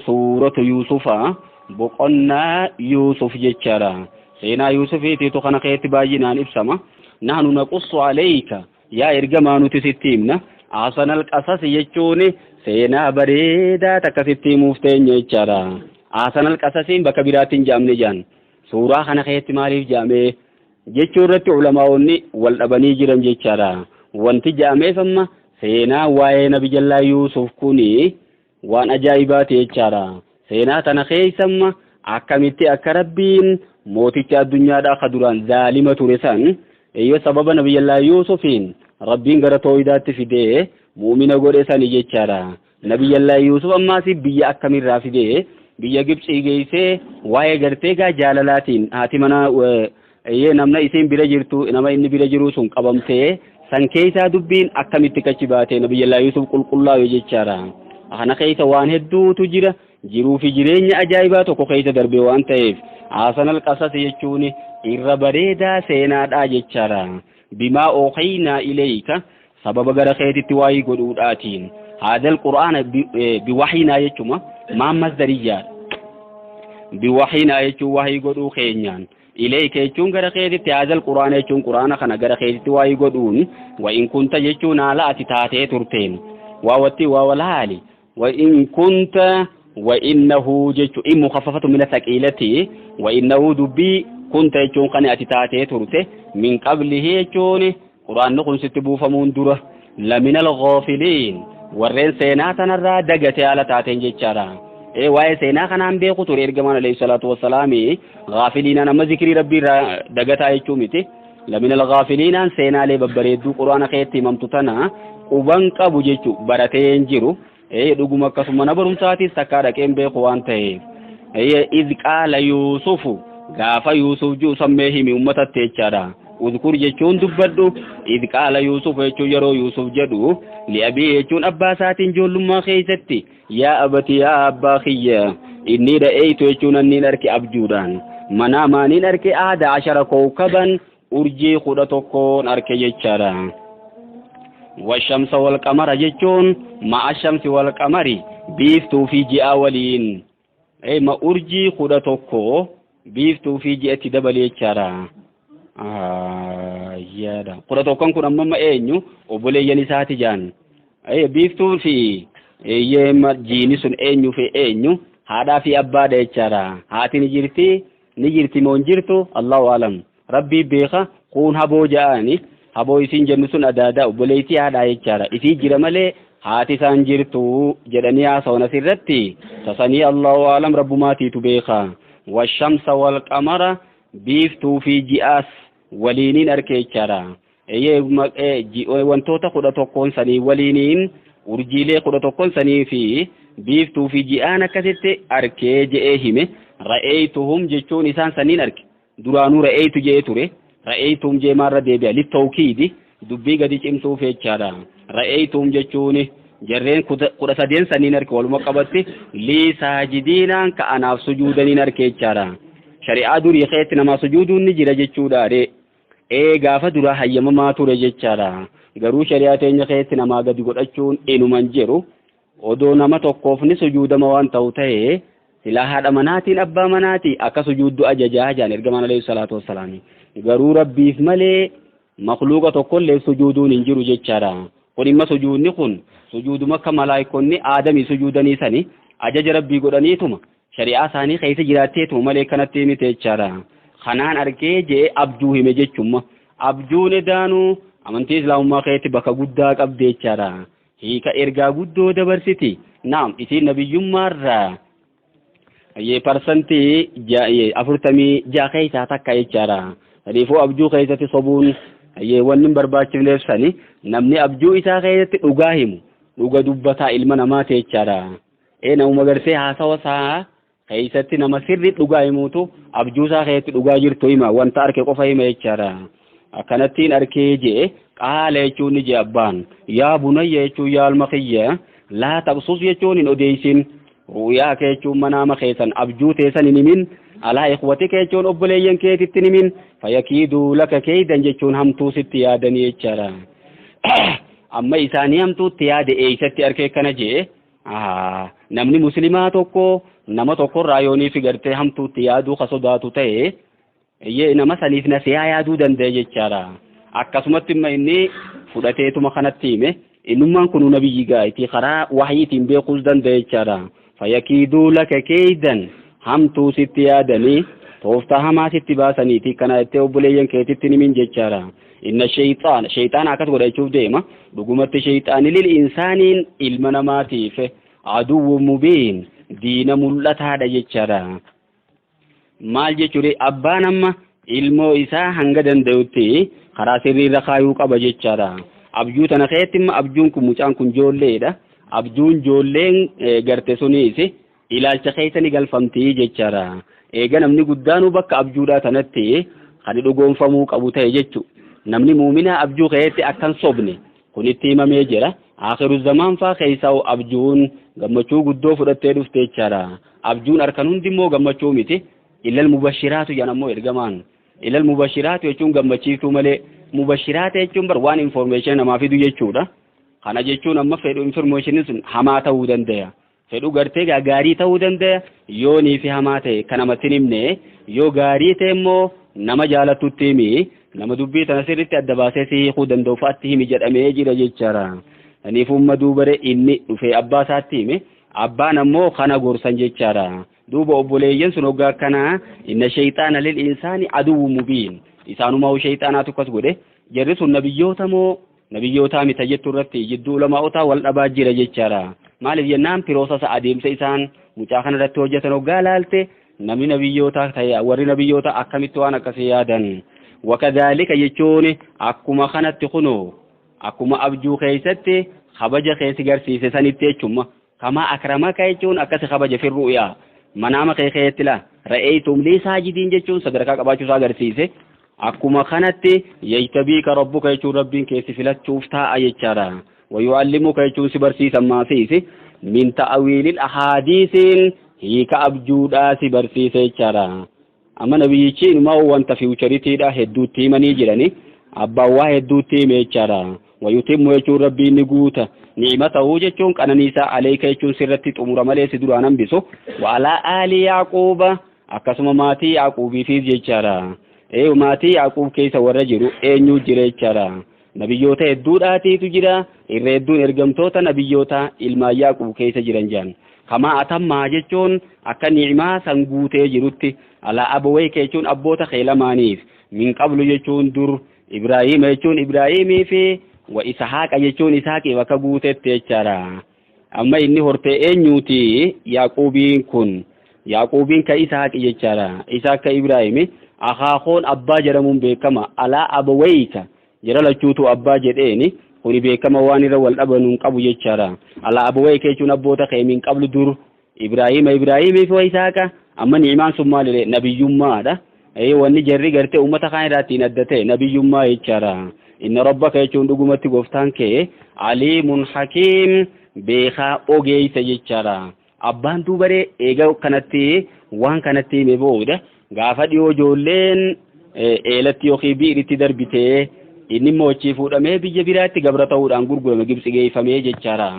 Suuratu Yuusufa, boqonnaa Yuusuf jechaadha. Seenaa Yuusufiitiitu kana keessatti baay'inaan ibsama. Nahnu naqussu alayka, yaa ergamaa nuti sitti himna. Ahsanal qasas jechuun seenaa bareedaa takka sitti himuuf teenya jechaadha. Ahsanal qasasiin bakka biraatti hin jaamne jaan. Suuraa kana keessatti maaliif jaamee jechuu irratti ulamaa'onni wal dhabanii jiran jechaadha. Wanti jaameef amma seenaa waa'ee Nabi Jallaa Yuusuf kuni waan ajaa'ibaati jechaadha. Seenaa tana keessa amma akkamitti akka Rabbiin mooticha addunyaadhaa ka duraan zaalima ture san eeyyoo sababa Nabiyyallaa Yuusufiin Rabbiin gara tooyidaatti fidee mu'mina godhe sani jechaadha. Nabiyyallaa Yuusuf ammaas biyya akkamirraa fidee biyya Gibxii geessee waa'ee gartee gaa jaalalaatiin haati mana eeyyee namna isiin bira jirtu nama inni bira jiru sun qabamtee san keessaa dubbiin akkamitti kachi baatee Nabiyyallaa Yuusuf qulqullaa'e jechaadha. Kana keessa waan hedduutu jira. Jiruu fi jireenya ajaa'ibaa tokko keessa darbe waan ta'eef Ahsanal qasas jechuun irra bareedaa seenaadhaa jechaadha. Bimaa oohaynaa ilayka sababa gara keetitti waahii godhuudhaatiin. Haadal qur'aana biwahiinaa jechuma maan masdariyyaadha. Biwahiinaa jechuun wahii godhuu keenyaan. Ilayka jechuun gara keetitti haadal qur'aana jechuun qur'aana kana gara keetitti waahii godhuun wa in kunta jechuun haala ati taatee turteen. Waawatti waawal haali. Wa in kunta wa innahu jechuun in mukaffafatu mina saqiilati wa innahu dubbii kunta jechuun kan ati taatee turte min qablihi jechuun quraanni kun sitti buufamuun dura laminal ghaafiliin warreen seenaa tanarraa dagate haala taateen jechaadha. Ee waa'ee seenaa kanaan beeku ture ergamaan alayhi salaatu wassalaami ghaafiliinaan amma zikrii rabbii irraa dagataa jechuu miti. Laminal ghaafiliinaan seenaalee babbareedduu quraana keetti himamtu tana quban qabu jechu baratee hin jiru. Ee dhuguma akkasuma mana barumsaatis takkaa dhaqeen beeku waan ta'eef. Ee iz qaala Yuusufu gaafa Yuusuf ji'u sammee himi ummatatti jechaadha. Uzkur jechuun dubbadhu iz qaala Yuusuf jechuun yeroo Yuusuf jedhu li'abii jechuun abbaa isaatiin ijoollummaa keessatti yaa abati yaa abbaa kiyya inni ra'eeytu jechuun anniin arke abjuudhaan manaa maaniin arke ahada ashara kowkaban urjii 11n arke jechaadha. Washamsa wal qamara jechuun ma'a shamsi wal qamari biiftuu fi ji'a waliin ma urjii 11 biiftuu fi ji'atti dabale jechaadha. Yaada 11n kun amma eenyu obboleeyyan isaati jaan. Biiftuu fi jiini sun eenyu fi eenyu haadhaa fi abbaadha jechaadha. Haati ni jirti ni jirti moo hin jirtu Allahu alam rabbii beeka kuun haboo ja'aani haboo isiin jennu sun adaadaa obboleettii haadhaa jechaadha isii jira malee haati isaan jirtu jedhanii haasawan asirratti tasanii Allahu alam rabbumaatiitu beeka washamsa wal qamara biiftuu fi ji'aas waliiniin arke jechaadha Eeyyee wantoota 11n sanii waliiniin urjiilee 11n sanii fi biiftuu fi ji'aan akkasitti arkee je'ee hime ra'eeytuhum jechuun isaan saniin arke duraanuu ra'eeytu je'ee ture ra'eeytuhum je'ee maarra deebi'a littawkiidi dubbii gadi cimsuuf jechaadha ra'eeytuhum jechuun jarreen 13n saniin arke waluma qabatti lii saajidiinaan ka anaaf sujuudaniin arke jechaadha shari'aa durii keetti namaa sujuuduun ni jira jechuudha ree Ee gaafa duraa hayyamamaa ture jechaadha. Garuu shari'aa teenya keessatti namaa gadi godhachuun inuma hin jiru. Odoo nama tokkoof ni sujuudama waan ta'u ta'ee silaa haadha manaatiin abbaa manaatii akka sujuuddu ajajaa jaan ergamaan alayhi salaatu wassalaami. Garuu Rabbiif malee makluuqa tokkolleef sujuuduun hin jiru jechaadha. Kun imma sujuudni kun sujuuduma akka malaayikonni Aadamii sujuudanii sani ajaja Rabbii godhaniituma Shari'aa isaanii keessa jiraatteetuma malee kanatti miti jechaadha. Kanaan argee je'ee abjuu hime jechumma. Abjuun edaanuu amantii Islaamummaa keessatti bakka guddaa qabdi jechaadha. Hiika ergaa guddoo dabarsiti. Naam isiin nabiyyummaarraa parsantii 46 keessaa takka jechaadha. Saniifuu abjuu keessatti sobuun wanni hin barbaachifneef sani namni abjuu isaa keessatti dhugaa himu dhuga dubbataa ilma namaati jechaadha. Ee namuma gartee haasawa isaa keessatti nama sirri dhugaa himuutu abjuu isaa keessatti dhugaa jirtu hima wanta arke qofa hima jechaadha. Akkanattiin arkee jee qaala jechuun ni jee abbaan yaa bunayya jechuun yaa ilma kiyya laa taqsus jechuun hin odeessin ru'yaa kee jechuun manaama keessan abjuu teessan hin himin alaa ikhwatika jechuun obboleeyyan keetitti hin himin fayakiiduu laka keeydan jechuun hamtuu sitti yaadanii jechaadha. Amma isaanii hamtuutti yaade eeysatti arkee kana jee Namni muslimaa tokko nama tokkorraa yoonii fi gartee hamtuutti yaaduu ka sodaatu ta'e nama saniif nasihaa yaaduu danda'e jechaadha. Akkasumatti imma inni fudhateetuma kanatti hime innummaan kun nabiyyi gaa'itii karaa wahyiitiin beekuus danda'e jechaadha. Fayakiiduu laka keeydan hamtuu sitti yaadanii tooftaa hamaa sitti baasaniiti kana jettee obboleeyyan keetitti himin jechaadha. Inna shayxaana shayxaana akkas godha jechuuf deema dhugumatti shayxaani lil insaaniin ilma namaatiif aduwwu mubiin diina mul'ataadha jechaadha. Maal jechuudha abbaan amma ilmoo isaa hanga danda'utti karaa sirriirra kaayuu qaba jechaadha. Abjuu tana keessatti imma abjuun kun mucaan kun joolleedha. Abjuun joolleen garte suniis ilaalcha keessa ni galfamti jechaadha. Eega namni guddaanuu bakka abjuudhaa tanatti kan dhugoonfamuu qabu ta'e jechuudha. Namni muuminaa abjuu keessatti akkan sobne kun itti himamee jira. Akhiru zamaan faa keessaa abjuun gammachuu guddoo fudhattee dhufte jechaadha. Abjuun harkan hundi immoo gammachuu miti. Illal mubashiraatu jedhan ammoo ergamaan. Illal mubashiraatu jechuun gammachiiftuu malee mubashiraata jechuun bar waan information namaa fidu jechuudha. Kana jechuun amma fedhu information sun hamaa ta'uu danda'a. Fedhu gartee gaarii ta'uu danda'a. Yoonii fi hamaa ta'e kan namatti hin himne yoo gaarii ta'e immoo nama jaalattutti himi nama dubbii tana sirriitti adda baasee si hiikuu danda'u fa'aatti himi jedhamee jira jechaadha. Kanaaf umma duubare inni dhufee abbaa isaatti hime abbaan ammoo kana gorsan jechaadha. Duuba obboleeyyan sun hoggaa akkanaa inna shayxaana lil insaani aduwwu mubiin isaanumaa shayxaanaatu akkas godhe jarri sun nabiyyoota moo nabiyyootaa mita jettu irratti jidduu ulamaa'otaa wal dhabaa jira jechaadha. Maaliif jennaan piroosasa adeemsa isaan mucaa kana irratti hojjetan hoggaa laalte namni nabiyyootaa ta'e warri nabiyyootaa akkamitti waan akkasii yaadan. Wakadhaalika jechuun akkuma kanatti kunoo akkuma abjuu keessatti kabaja keessi garsiise sanitti jechuudha. Kamaa akramaka jechuun akkasi kabaja firru'yaa manaama kee keetti la ra'eeytum lii saajidiin jechuun sadarkaa qabaachuu isaa agarsiise. Akkuma kanatti yajtabiika rabbuka jechuun rabbiin keessi filachuuf taa'a jechaadha. Wayu'allimuka jechuun si barsiisan maasiisi min ta'awiilil ahaadiisiin hiika abjuudhaa si barsiise jechaadha. Amma nabiyyichi inumaa wanta fiwucharitiidha hedduutti himanii jirani abbaan waa hedduutti hime jechaadha. Wayutimmu jechuun rabbiin ni guuta. Ni'matahu jechuun qananiisaa aleeka jechuun sirratti xumura malee si duraan hambisu. Wa'alaa aali Yaaquuba akkasuma maatii Yaaquubiifis jechaadha. Maatii Yaaquub keessa warra jiru eenyu jira jechaadha. Nabiyyoota hedduudhaatiitu jira. Irra hedduun ergamtoota nabiyyoota ilmaan Yaaquub keessa jiran jedhan. Kamaa atammaa jechuun akka ni'imaa san guutee jirutti alaa abawayka jechuun abboota kee lamaaniif min qablu jechuun dur Ibraahiima jechuun Ibraahimii fi wa Isahaaqa jechuun Isaaqiif akka guutetti jechaadha. Amma inni hortee eenyuuti Yaaquubiin kun Yaaquubiin ka Isaaqi jechaadha. Isaaq ka Ibraahimi akaakoon abbaa jedhamuun beekama alaa abawayka jara lachuutu abbaa jedheeni kuni beekama waan irra wal dhabanuun qabu jechaadha. Alaa abawayka jechuun abboota kee min qablu dur Ibraahima Ibraahimii fi wa Isaaqa amma ni'imaan sun maalidha nabiyyummaadha. Wanni jarri gartee uummata kaan irraa ittiin adda ta'e nabiyyummaa jechaadha. Inna rabbaka jechuun dhugumatti gooftaan kee aliimun hakiim beekaa ogeessa jechaadha. Abbaan duubaree eega kanatti waan kanatti hime booda gaafa dhiyoo ijoolleen eelatti yookiin biiritti darbitee inni immoo achii fuudhamee biyya biraatti gabra ta'uudhaan gurgurame Gibxi geeffamee jechaadha.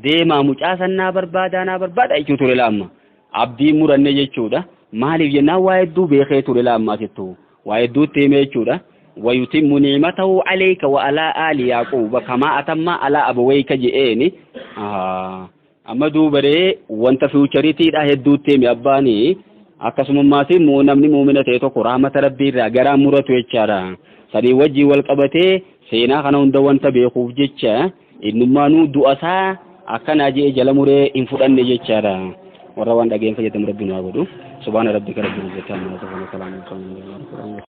Deemaa mucaa san naa barbaadaa naa barbaada jechuu ture laamma. Abdii muranne jechuudha. Maaliif jennaan waa hedduu beekee ture laamma asittu. Waa hedduutti hime jechuudha. Wayutimmu ni'matahu alayka wa alaa aali Yaaquuba kamaa atamma alaa abawayka je'eeni. Amma duubaree wanta fiwucharitiidha hedduutti hime abbaani. Akkasuma maatiin namni muumina ta'e tokko rahmata rabbii irraa garaa muratu jechaadha. Sanii wajjin wal qabatee seenaa kana hunda wanta beekuuf jecha innummaanuu du'a isaa akkanaa je'e jala muree hin fudhanne jechaadha. Warra waan dhageen fayyadamu rabbi nu haa godhu. Subhaana rabbika rabbil izzati amma yasifuun wa salaamun alal mursaliin.